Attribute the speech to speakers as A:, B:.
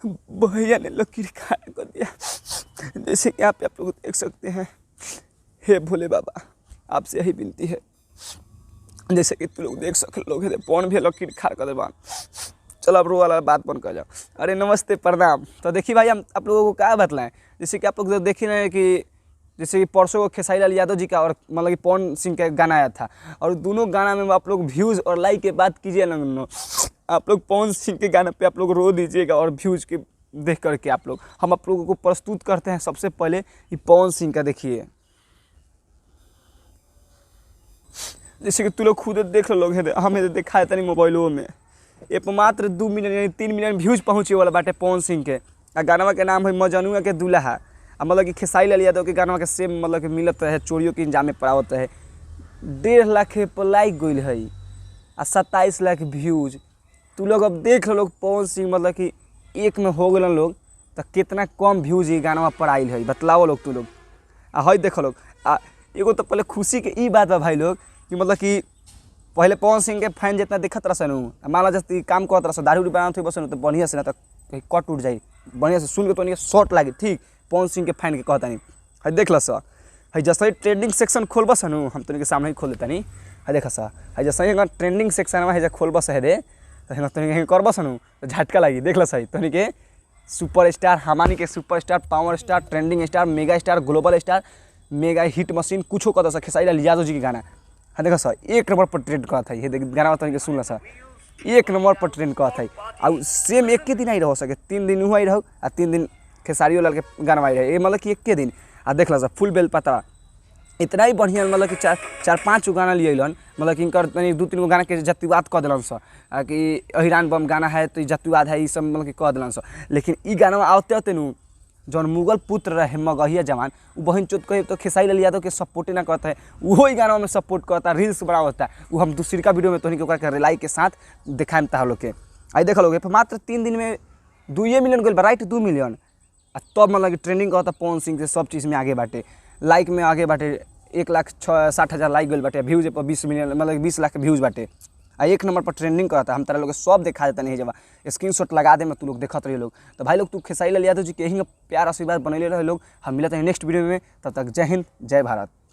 A: भैया ने लकीर खड़ा कर दिया। जैसे कि आप लोग देख सकते हैं। हे भोले बाबा, आपसे यही विनती है। जैसे कि तू लोग देख सक लोग है, पवन भी लकीर खड़ा कर दे। चलो अब रो वाला बात बंद कर जाओ। अरे नमस्ते, प्रणाम। तो देखिए भाई, हम आप लोगों को क्या बतलाएं, जैसे कि आप लोग देख ही रहे हैं कि जैसे कि परसों को खेसारी लाल यादव जी का और मतलब कि पवन सिंह का गाना आया था, और दोनों गाना में आप लोग व्यूज़ और लाइक के बात कीजिए ना, आप लोग पवन सिंह के गाना पे आप लोग रो दीजिएगा और व्यूज़ के देख करके आप लोग, हम आप लोगों को प्रस्तुत करते हैं सबसे पहले ये पवन सिंह का। देखिए जैसे कि तू लोग खुद देख लो लोग, हमें देखा तनी मोबाइलों में एक मात्र 2 मिलियन यानी 3 मिलियन व्यूज पहुँचे वाला बाटे पवन सिंह के। आ गानवा के नाम है मजनुआ के दुल्हा। आ मतलब कि खेसारी लाल यादव के गानवा के सेम मतलब कि मिलत रहे, चोरियों के इंजाम में पड़ावत रहे। 1.5 लाख पर लाइक गई है आ 27 लाख व्यूज। तू लोग अब देख लो लोग, पवन सिंह मतलब कि एक में हो गए लोग तो कितना कम व्यूज ये गानवा पर आयल है, बतलाओ लोग तू लोग। आ है देख लोग, आ एगो तो पहले खुशी के ई बात बा भाई लोग कि मतलब कि पहले पवन सिंह के फैन जितना देखत रह सन, मान ला जस्ती काम करत रह, दारू बनावत बस तो बढ़िया से ना तो कहीं कट उठ जाई, बढ़िया से सुन के तो शॉर्ट लागे ठीक। पवन सिंह के फैन के कहता नहीं है, देख ल सर है जैसे ही ट्रेंडिंग सेक्शन खोलबस नु, हम तो के सामने ही खोल देता नहीं है। देख सर है जैसे ही ट्रेंडिंग सेक्शन में है खोलबस है दे तो तनी करबस नु तो झटका लगी। देख ल सही तनी के सुपर स्टार, हमानी के super star, power star, trending star, mega star, global star, mega hit machine कुछो कहता सर खेसारी लाल यादव जी के गाना। हाँ देखो सर 1 नंबर पर ट्रेंड करत है, ये देख गाना तनी के सुन ल सर 1 नंबर पर ट्रेंड करत है। और सेम एक के दिन आई रहो सके, 3 दिन हुआ आई रहो आ 3 दिन खेसारी लाल के गाना आई रहे, ये मतलब कि एक के दिन। आ देख ल सर फुल बेल पता इतना ही बढ़िया मतलब कि 4-5 गो गाना लिए मतलब कि इनकर तनी 2-3 गो गाना के जतिवाद कह दिलन सर कि अहिरान बम गाना है तो जतिवाद है, ये सब मतलब कि कह दिलन सर। लेकिन ई गाना आते आते नु जौन मुगल पुत्र रहे मगहिया जवान, वो बहन चोत कहे तो खेसारी लाल यादव के सपोर्टे ना करता है, वही ही गाना में सपोर्ट करता है, रील्स बनावता है। वो हम दूसरी का वीडियो में तो ओकरा लाइक के साथ दिखाएम ता लोग के। आई देख लोग मात्र 3 दिन में 2 मिलियन गई राइट, 2 मिलियन। आ तब मतलब कि ट्रेंडिंग करता पवन सिंह से सब चीज़ में आगे बाटे, लाइक में आगे बाटे, 1,60,000 लाइक गई बाटे, व्यूज पर 20 मिलियन मतलब 20 लाख व्यूज बाटे। आ 1 नंबर पर ट्रेंडिंग करता। हम तारा लोग सब देखा देता नहीं, जब स्क्रीनशॉट लगा दे में तू लोग देखत रही लोग। तो भाई लोग तू खेसारी लाल यादव जी के यही प्यार आशीर्वाद बनैले रहे लोग। हम मिलते हैं नेक्स्ट वीडियो में, तब तक जय हिंद जय भारत।